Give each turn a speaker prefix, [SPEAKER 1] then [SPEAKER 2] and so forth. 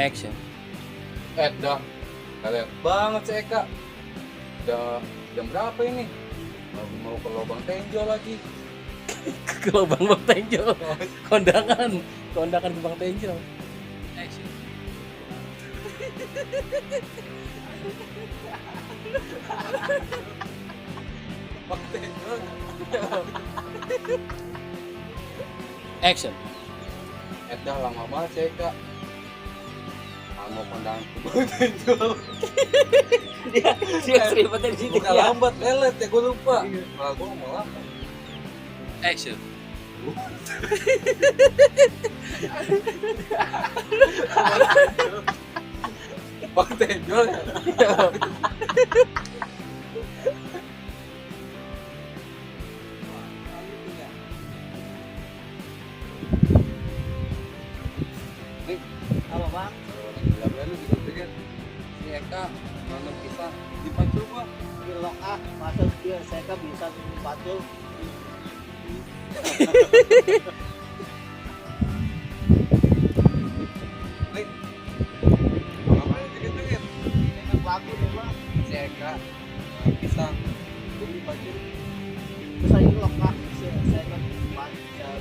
[SPEAKER 1] Action.
[SPEAKER 2] Dah. Kalian banget si Eka. Udah jam berapa ini? Mau ke lubang tenjo lagi.
[SPEAKER 1] Ke lubang Bang Tenjo. Kondangan ke Bang Tenjo. Action.
[SPEAKER 2] Bang tenjo.
[SPEAKER 1] Action.
[SPEAKER 2] Dah lama banget si Eka. Mau kondangan ke Bang Tenjo.
[SPEAKER 1] Dia seribetnya di situ.
[SPEAKER 2] Bukan lambat, lelet ya, gue lupa. Malah gue mau lambat.
[SPEAKER 1] Action.
[SPEAKER 2] Bang Tenjo ya. Nih,
[SPEAKER 1] Apa Bang?
[SPEAKER 2] bilang lu juga pikir si Eka nanam pisang di Pacul gua.
[SPEAKER 3] Gilok masa dia saya kan bisa pacul.
[SPEAKER 2] Nih, ngapain dikit-dikit?
[SPEAKER 3] Ini lagu nih mah.
[SPEAKER 2] Si Eka nanam pisang di Pacul.
[SPEAKER 3] Saya gilok saya kan pacul.